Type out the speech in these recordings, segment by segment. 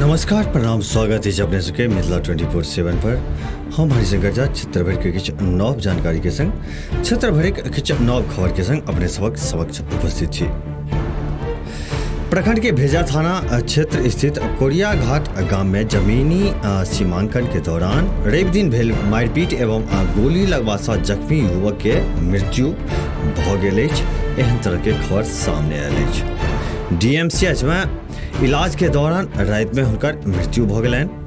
नमस्कार, प्रणाम, स्वागत है अपने सबके मिथिला 24/7 पर। हम हरिशंकर झा क्षेत्र भर के किछु नव जानकारी के संग, क्षेत्र भर के किछु नव खबर के संग अपने सबक समक्ष उपस्थित छी। प्रखंड के भेजा थाना क्षेत्र स्थित कोरिया घाट गाम में जमीनी सीमांकन के दौरान रवि दिन भेल मारपीट एवं गोली लगबा से जख्मी युवक के मृत्यु भऽ गेल अछि। एहन तरह के खबर सामने आयल अछि। डीएमसीएच में इलाज के दौरान राति में हुनकर मृत्यु भऽ गेलनि।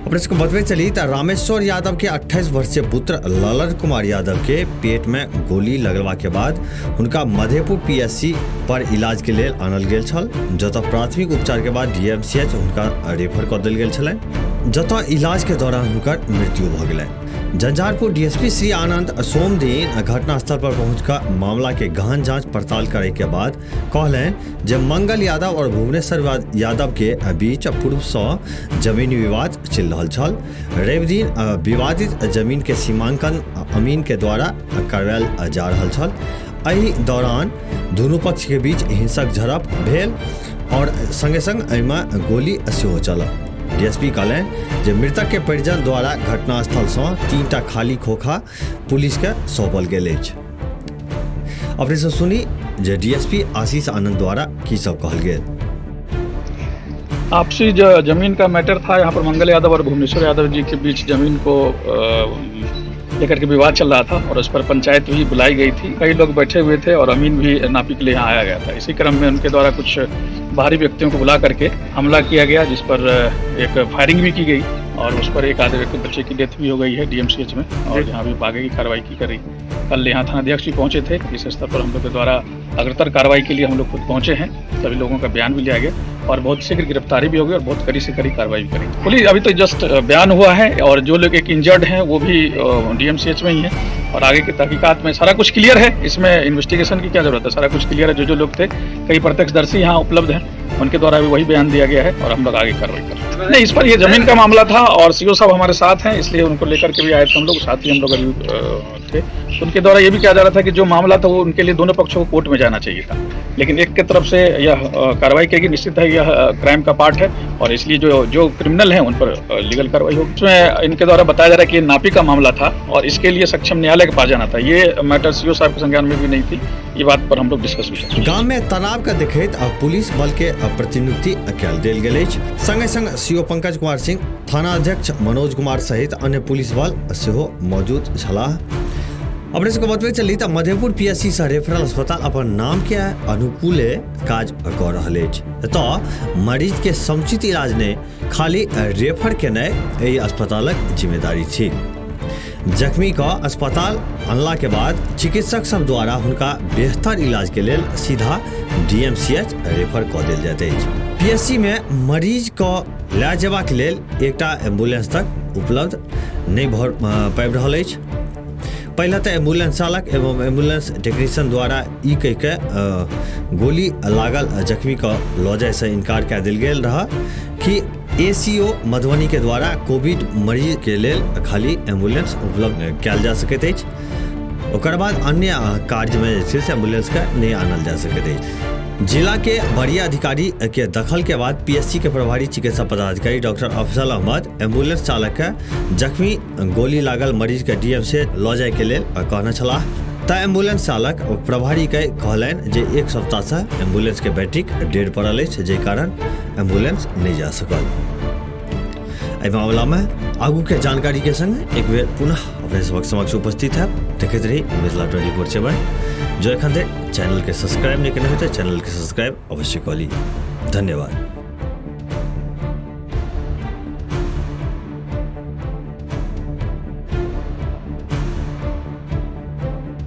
अपने सबके बतबै चली तऽ रामेश्वर यादव के 28 वर्षीय पुत्र ललन कुमार यादव के पेट में गोली लगला के बाद हुनका मधेपुर पीएससी पर इलाज के लेल आनल गेल छल, जतऽ प्राथमिक उपचार के बाद डीएमसीएच हुनका रेफर कऽ देल गेल छलनि, जतऽ इलाज के दौरान हुनकर मृत्यु भऽ गेलनि। झंझारपुर डीएसपी श्री आनंद सोमदिन घटनास्थल पर पहुंचकर मामला के गहन जांच पड़ताल करे के बाद कहलनि जे मंगल यादव और भुवनेश्वर यादव के बीच पूर्व सँ जमीन विवाद चलि रहल छल। रवि दिन विवादित जमीन के सीमांकन अमीन के द्वारा करवायल जा रहल छल। एहि दौरान दुनू पक्ष के बीच हिंसक झड़प भेल और संगे संग एहिमे गोली सेहो चलल। डीएसपी कहलनि जे मृतक के परिजन द्वारा घटनास्थल सँ 3टा खाली खोखा पुलिस के सौंपल गेल अछि। अपने से सुनी जे डीएसपी आशीष आनंद द्वारा की सब कहल गेल। आपसी जो जमीन का मैटर था, यहाँ पर मंगल यादव और भुवनेश्वर यादव जी के बीच जमीन को लेकर के विवाद चल रहा था और उस पर पंचायत भी बुलाई गई थी। कई लोग बैठे हुए थे और अमीन भी नापी के लिए यहाँ आया गया था। इसी क्रम में उनके द्वारा कुछ बाहरी व्यक्तियों को बुला करके हमला किया गया, जिस पर एक फायरिंग भी की गई और उस पर एक आधे व्यक्ति बच्चे की डेथ भी हो गई है डीएमसीएच में और यहाँ भी आगे की कार्रवाई की करी। कल यहाँ थानाध्यक्ष भी पहुँचे थे। इस स्तर पर हम लोग के द्वारा अग्रतर कार्रवाई के लिए हम लोग खुद पहुँचे हैं। सभी लोगों का बयान भी लिया गया और बहुत शीघ्र गिरफ्तारी भी होगी और बहुत कड़ी से कड़ी कार्रवाई भी करेंगे। पुलिस अभी तो जस्ट बयान हुआ है और जो लोग एक इंजर्ड हैं वो भी डीएमसीएच में ही है और आगे की तहकीकात में सारा कुछ क्लियर है। इसमें इन्वेस्टिगेशन की क्या जरूरत है, सारा कुछ क्लियर है। जो जो लोग थे, कई प्रत्यक्षदर्शी यहाँ उपलब्ध हैं, उनके द्वारा भी वही बयान दिया गया है और हम लोग आगे कार्रवाई कर रहे हैं। नहीं, इस पर ये जमीन का मामला था और सीओ साहब हमारे साथ हैं, इसलिए उनको लेकर के भी आए थे हम लोग। साथ ही हम लोग अभी थे। उनके द्वारा ये भी कहा जा रहा था कि जो मामला था वो उनके लिए दोनों पक्षों को कोर्ट में जाना चाहिए था, लेकिन एक के तरफ से यह कार्रवाई की गई। निश्चित है यह क्राइम का पार्ट है और इसलिए जो जो क्रिमिनल हैं उन पर लीगल कार्रवाई होगी। इसमें इनके द्वारा बताया जा रहा है कि ये नापी का मामला था और इसके लिए सक्षम न्यायालय के पास जाना था। ये मैटर सीओ साहब के संज्ञान में भी नहीं थी। ये बात पर हम लोग डिस्कस भी करें। गाम में तनाव के देखैत पुलिस बल के प्रतिनियुक्ति कयल देल गेल अछि। संगे संग सीओ पंकज कुमार सिंह, थाना अध्यक्ष मनोज कुमार सहित अन्य पुलिस बल सेहो मौजूद छलाह। अपने सबके बतबै चली तऽ मधेपुर पीएससी सह रेफरल अस्पताल अपन नाम के अनुकूले काज कऽ रहल अछि। एतऽ मरीज के समुचित इलाज नहि, खाली रेफर केनाइ एहि अस्पतालक जिम्मेदारी छी। जख्मी के अस्पताल अनला के बाद चिकित्सक सब द्वारा हुनका बेहतर इलाज के लेल सीधा डीएमसीएच रेफर कऽ देल जाइत अछि। पीएससी में मरीज के लए जेबाक लेल एकटा एम्बुलेंस तक उपलब्ध नहि भऽ पाबि रहल अछि। पहिले तऽ एम्बुलेंस चालक एवं एम्बुलेंस टेक्नीशियन द्वारा ई कहि के गोली लागल जख्मी के लऽ जायसँ इनकार कए देल गेल रहय कि एसीओ मधुबनी के द्वारा कोविड मरीज के लेल खाली एम्बुलेंस उपलब्ध कयल जा सकैत अछि। ओकर बाद अन्य कार्यमे जे छै से एम्बुलेंसके नहि आनल जा सकैत अछि। जिला के वरीय अधिकारी के दखल के बाद पीएससी के प्रभारी चिकित्सा पदाधिकारी डॉक्टर अफजल अहमद एम्बुलेंस चालक के जख्मी गोली लागल मरीज के डीएमसीएच लऽ जाय के लेल कहने छलाह। तऽ एम्बुलेंस चालक प्रभारी के कहलनि जे एक सप्ताह से एम्बुलेंस के बैटरी डेड पड़ल अछि, जाहि कारण एम्बुलेंस नहि जा सकल। एहि मामला में आगू के जानकारी के संग एक बेर पुनः अपने सबक समक्ष उपस्थित है। देखैत रही मिथिला 24/7। जो एखन धरि चैनल के सब्सक्राइब नहीं केने होतै, चैनल के सब्सक्राइब अवश्य कऽ ली। धन्यवाद।